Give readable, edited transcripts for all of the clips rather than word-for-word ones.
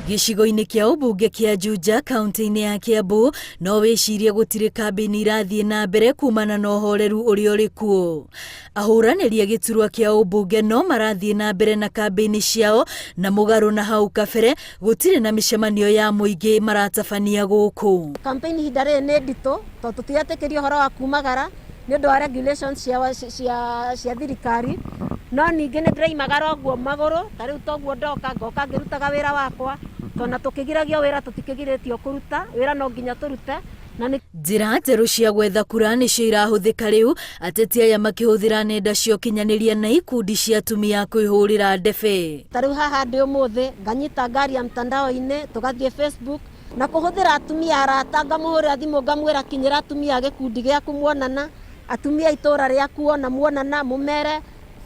Gĩcigo-inĩ kĩa ũmbunge kĩa Juja kaunti-inĩ ya Kiambu no wĩcirie gũtirĩ kambĩini irathiĩ na mbere kumana na ũhoreru ũrĩa ũrĩ kuo. Ahũranĩri a gĩturwa kĩa ũmbunge no marathiĩ na mbere na kambĩini ciao na mũgarũ na hau kabere gũtirĩ na mĩcemanio ya mũingĩ maratabania gũkũ. Campaign ihinda rĩrĩ nĩ nditũ tondũ tũtiretĩkĩrio ũhoro wa kumagara nĩ ũndũ wa regulations cia, cia, cia thirikari no ningĩ nĩ ndĩraimagara ũguo magũrũ ta rĩu toguo ndoka ngoka ngĩrutaga wĩra wakwa tondũ tũkĩgiragio wĩra tũtikĩgirĩtio kũruta wĩra no nginya tũrute na nĩ Njĩra njerũ cia gwetha kura nĩcio irahũthĩka rĩu, ateti aya makĩhũthĩra nenda cia ũkinyanĩria na ikundi cia atumia a kwĩhũrĩra ndebe. Ta rĩu haha ndĩ ũmũthĩ nganyita ngari ya mtandao-inĩ tũgathiĩ Facebook na kũhũthĩra atumia arata ngamũhũrĩra thimũ ngamwĩra kinyĩra atumia a gĩkundi gĩaku muonana atumia a itũra rĩaku ona muonana mũmere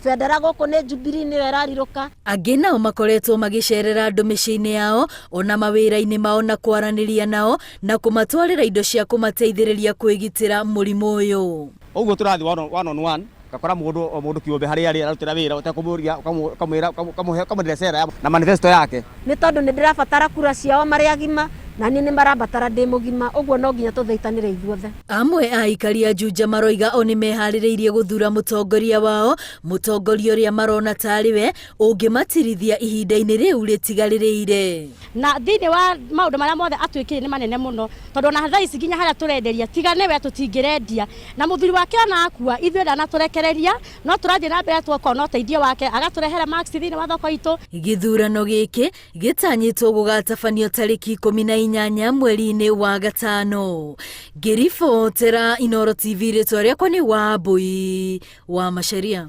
bendera gũkũ nĩ Jubilee nĩyo ĩrarirũka. Angĩ nao makoretwo magĩcerera andũ mĩciĩ-inĩ yao ona mawĩra-inĩ mao na kwaranĩria nao na kũmatwarĩra indo cia kũmateithĩrĩria kwĩgitĩra mũrimũ ũyũ. Ũguo tũrathiĩ one on one ngakora mũndũ o mũndũ kĩũmbe harĩa arĩ ararutĩra wĩra ũtekũmũria ũkamwĩra ũkamũhe ũkamũrĩra cera na manifesto yake. Nĩ tondũ nĩ ndĩrabatara kura ciao marĩ agima na niĩ nĩ marambatara ndĩ mũgima, ũguo no nginya tũthaitanĩre ithuothe. Amwe a aikari a Juja maroiga o nĩ meharĩrĩirie gũthura mũtongoria wao, mũtongoria ũrĩa marona tarĩ we ũngĩmatirithia ihinda-inĩ rĩu rĩtigarĩrĩire. Na thĩinĩ wa maũndũ marĩa mothe atwĩkĩire nĩ manene mũno, tondũ ona thaa ici nginya harĩa tũrenderia tiga nĩwe tũtingĩrendia. Na mũthuri wake ona akua ithuĩ ndanatũrekereria, no tũrathiĩ na mbere tũkona ũteithio wake, agatũrehera mask thĩinĩ wa thoko itũ. Gĩthurano gĩkĩ gĩtanyĩtwo gũgatabanio tarĩki 18 mweri-inĩ wa gatano. Ngĩribotera Inooro TV rĩtwa rĩakwa nĩ Wambui wa Macharia.